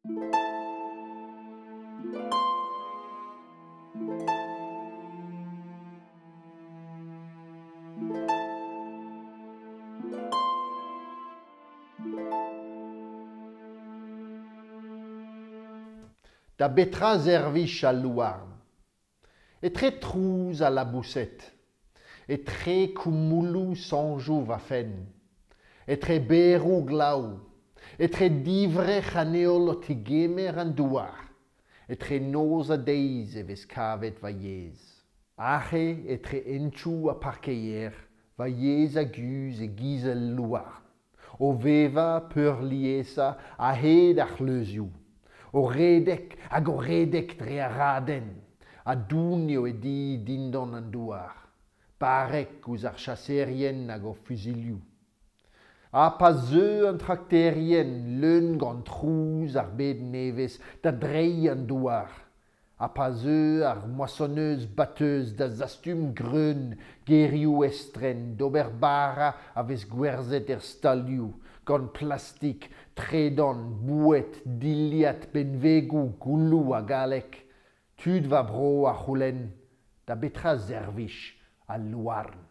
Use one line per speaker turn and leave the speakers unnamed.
Da betra servij al louarn? Etre trouz al laboused, etre koumoulloù soñjoù va fenn, etre beroù glav, etre divrec'h an heol o tegemer an douar, etre noz ha deiz e vez kavet va yezh. Aze, etre hentoù ha parkeier, va yezh a guzh e-giz ul louarn, o vevañ peurliesañ a-hed ar c'hleuzioù, o redek hag o redek dre ar raden, ha doun eo e di dindan an douar, barrek ouzh ar chaseerien hag o fuzuilhoù. Ha pa zeu an trakterien leun gant trouz ar bed nevez da dreiñ an douar, ha pa zeu ar moissonneuse-batteuse da zastum greun gerioù estren d'ober bara a vez gwerzhet er stalioù, gant plastik, tredan, boued, dilhad, benvegoù, gouloù ha galleg, tud va bro a c'houlenn da betra servij al louarn?